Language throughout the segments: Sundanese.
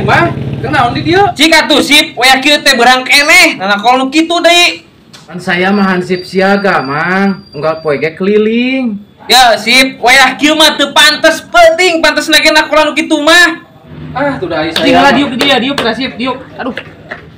mah. Kenaon di dieu? Cik atuh sip, wayah kieu teh beurang keneh. Nanakol nu kitu deui. Kan saya mah hansip siaga, Mang. Unggal poe ge keliling. Ya sip, wayah kieu mah teu pantes penting, pantes ge nakolan nu kitu mah. Ah, tuh dah ai saya. Tinggal diuk dia, diuk lah sip, diuk. Aduh.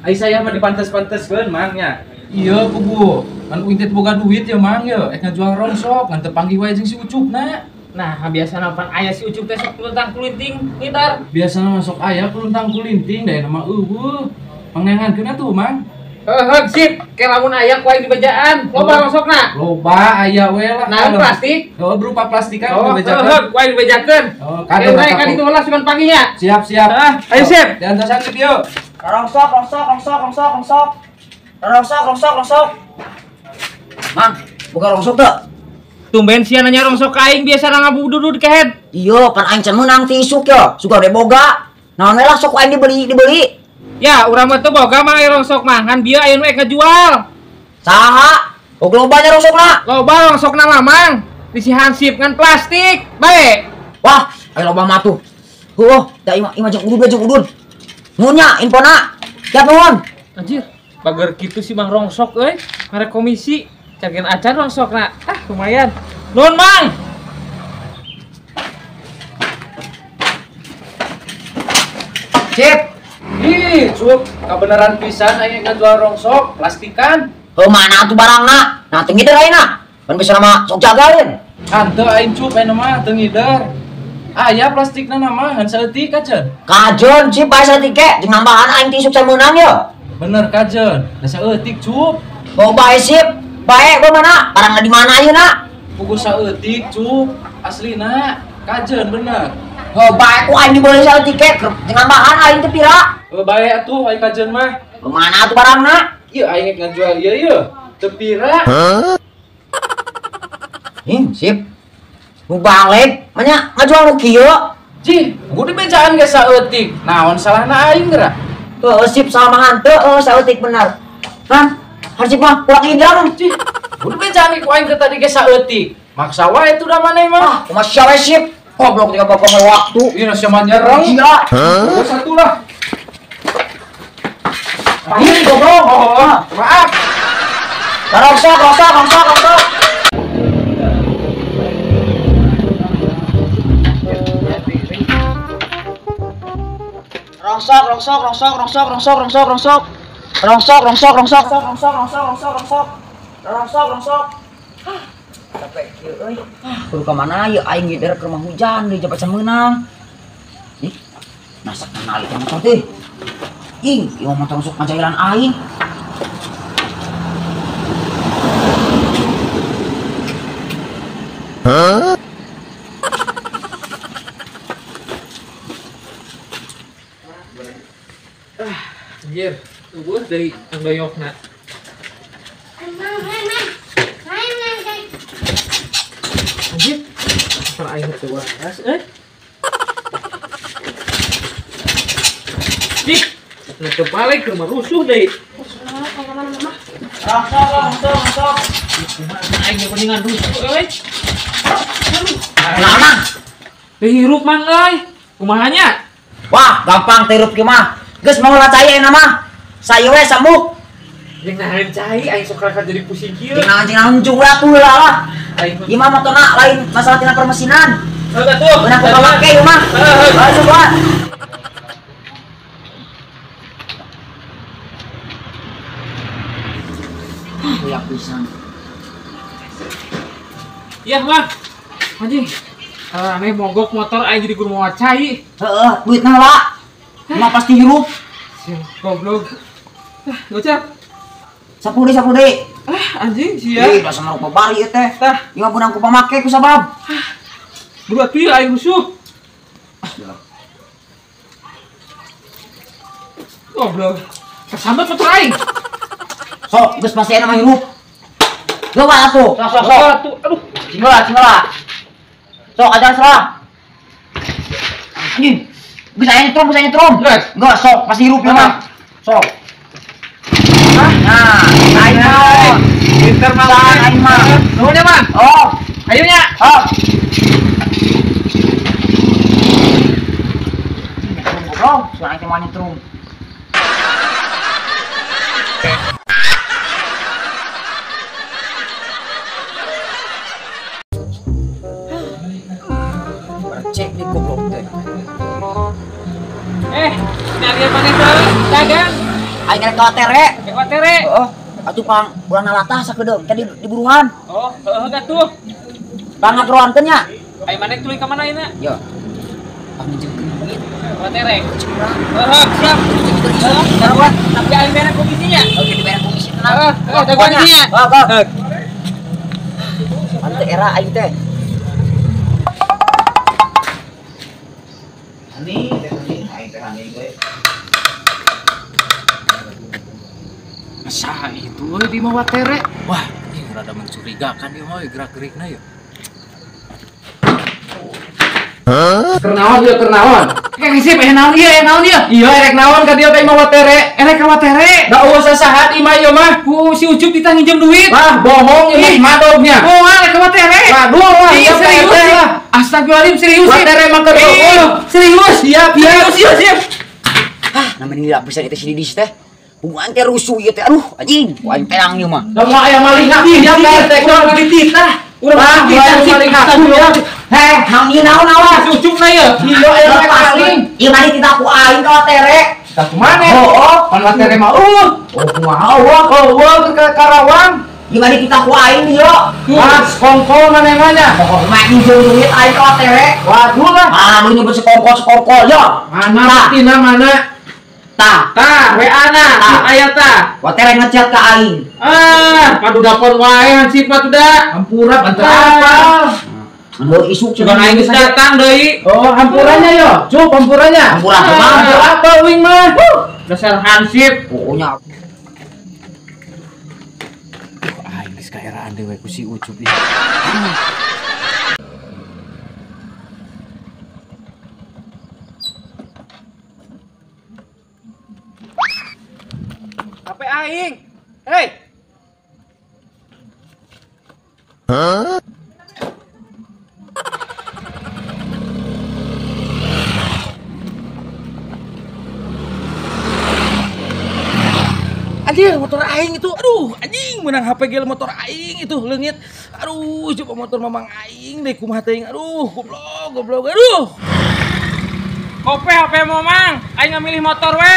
Ai saya mah dipantes-panteskeun, Mang nya. Iya, pugu. Kan uing teh boga duit ya, Mang ya. Ek ngajual rongsok, ngan teu panggih wae jeung si Ucupna. Nah, biasana pan aya si Ucup teh sok kluntang kulinting, ngitar. Biasana masuk aya kluntang kulinting da nama eueuh. Pangnyangankeun atuh, Mang. Heuh, sip. Ke lamun aya ku aing dibejaan. Loba rongsokna. Loba aya we lah. Nah, plastik. Oh, berupa plastikan dibejakeun. Heuh, ku aing dibejakeun. Oh, kade kan itu lah sugan panggihnya. Siap, siap. Ayo sip. Diantosan di dieu. Rongsok, rongsok, rongsok, rongsok, rongsok. Rongsok, rongsok, rongsok. Mang, buka rongsok teu? Tumben sia nanya rongsok ka aing biasa ngabududud kehed. Iya, pan aing can meunang ti isuk ya. Suka de boga. Naon we lah sok aing dibeli, dibeli. Ya, urang mah teu boga mah aya rongsok mah, ngan bieu aya nu ek ngajual. Saha? Oh, loba nya rongsokna. Loba rongsokna mah, Mang. Di si hansip ngan plastik, bae. Wah, aya loba mah tuh. Heuh, da imah imah jeung udud jeung udud. Nuhun nya infona. Siap nuhun. Anjir, bager kitu si Mang rongsok euy, mere komisi. Cagen acan rongsokna. Ah, lumayan. Nuhun, Mang. Sip. Ih, Cup, kabeneran pisan aing ngajual rongsok plastikan. Heuh, mana atuh barangna? Nah, teu ngider ayeuna. Pan bisa nama sok jagain. Hanteu aing Cup ayeuna mah teu ngider. Aya plastikna mah ngan saeutik kajeun. Kajeun sip bae saeutik ge jeung nambahan aing ti isuk sameunang ye. Bener kajeun, da saeutik Cup. Oh, bae sip. Bae gua mana? Barangna di mana ayeuna? Puguh saeutik Cup, aslina kajeun bener. Oh, bae ku aing dibeli saeutik ge jeung nambahan aing teh pira? Oh, bae atuh aing kajeun mah. Mana atuh barangna? Ieu aing rek ngajual ieu ieu. Teu pira. Ih, sip. Nu balik, manya ngajual nu kieu. Jih, gua dibejaan ge saeutik. Naon salahna aing geura? Heuh, sip sama hanteu, heuh saeutik bener. Hah? Hansip mah kurang hidang. Jih, gua dibejaan ku aing teh tadi ge saeutik. Maksa wae tuh da maneh mah. Ah, kumaha sia we sip. Goblok tinggal bapak waktu. Ieu sia mah nyerang. Gila. Gua satu lah. Ini goblok. Oh, maaf. Rongsok, rongsok, rongsok, rongsok. Rongsok, rongsok, rongsok, rongsok, rongsok, rongsok, rongsok. Rongsok, rongsok, rongsok, rongsok, rongsok, rongsok, rongsok. Rongsok, rongsok. Capek kieu euy. Kudu ka mana ieu aing ngider ke rumah hujan deui jabat meunang. Ih, masak kenali teh motor teh. Ing, ieu motor sok ngajailan aing. Hah? Anjir, eueuh deui ang doyokna. Anjir, motor aing teu waras euy. Ih, nu teu balik ke rumah rusuh deui. Rongsok, rongsok, rongsok. Kumaha aing mendingan rusuh euy. Nah, Mang. Teu hirup Mang euy. Kumaha nya? Wah, gampang teu hirup kieu mah. Geus mau lah cai ayeuna mah. Sayo we samuk. Jeung nahan cai aing sok raka jadi pusing kieu. Jeung nahan jeung ulah tuh heula lah. Ieu mah motona lain masalah tina permesinan. Heuh atuh. Beunang ku pamake ieu mah. Heuh. Heuh, coba. Kuyak pisan. Iya, Mang. Anjing. Aneh mogok motor aing jadi kudu mawa cai. Heeh, duitna heula. Mah pasti hirup. Sial, goblok. Ah, gocap. Sapu deui, Ah, anjing sia. Ih, basa marupa bari ieu teh. Tah. Ieu mah beunang ku pamake ku sabab. Buru atuh ieu aing rusuh. Goblok. Kesambat motor aing. Sok, geus pasti aya mah hirup. Coba atuh. Sok, sok, sok. Atuh, aduh. Cingela, cingela. Sok ajar salah. Anjing. Bisa nyetrum, bisa nyetrum. Enggak, sok pasti hirup ya mah. Sok. Nah, aing mah. Pinter mah. Aing mah. Nuhun ya, Mang. Oh, ayo nya. Oh. Goblok. Suara aing teh moal nyetrum. Cek di goblok teh. Nyari maneh teh dagang. Aing rek ka Watere. Ka Watere. Heeh. Atuh pang bulan latah sakedeung teh di buruhan. Oh, heeh atuh. Pang ngagroankeun nya. Aing maneh tuluy ka mana ayeuna? Yo. Pang nginjemkeun duit. Watere. Heeh, siap. Heeh, tapi aing bere komisinya. Oke, dibere komisi tenang. Heeh, dagang nya. Heeh. Ante era aing teh. Ani, aing teh ani gue. Masa itu euy di Watere. Wah, ini rada mencurigakan ieu mah gerak-gerikna yeuh. Hah? Kernaon ieu kernaon? Kayak sip naon ieu, naon ieu? Iya erek naon ka dieu ka imah Watere? Erek ka Watere. Da eueuh sasaha di imah ieu mah? Ku si Ucup ditah nginjem duit. Wah, bohong ieu mah madognya. Moal ka Watere. Waduh, wah, iya serius lah. Astagfirullahaladzim serius. Watere mah keur eueuh. Serius. Siap, siap, siap. Ah, namanya lapisan itu si Didis teh. Hubungan teh rusuh ieu teh. Aduh, anjing. Ku aing terang ieu mah. Da moal aya maling hati, ya teh urang dititah. Urang maling hati. Heh, naon ieu naon awas. Ucupna ieu. Ieu aya maling. Ieu mah dititah ku aing ka Watere. Tah kumaha? Heuh, pan Watere mah eueuh. Oh, kumaha eueuh, eueuh ke Karawang. Ieu mah dititah ku aing ieu. Wah, kongkol maneh mah nya. Pokokna mah nginjem duit aing ka Watere. Waduh lah. Ah, lu nyebut sekongkol-sekongkol yo. Mana buktina mana? Tah, tah, WA na, aya tah. Watere ngechat ka aing. Ah, padu dapon wae hansip mah tuh. Hampura bantu apa? Anu isuk cuman aing geus datang deui. Oh, hampurannya yo. Cup hampurannya. Hampura kumaha? Apa uing mah? Dasar hansip. Pokoknya aing geus kaeraan deui ku si Ucup ieu. HP aing. Hei. Hah? Anjir, motor aing itu. Aduh, anjing menang HP gel motor aing itu leungit. Aduh, coba motor mamang aing deh kumaha teuing. Aduh, goblok, goblok. Aduh. Kope HP momang, aing ngamilih motor we.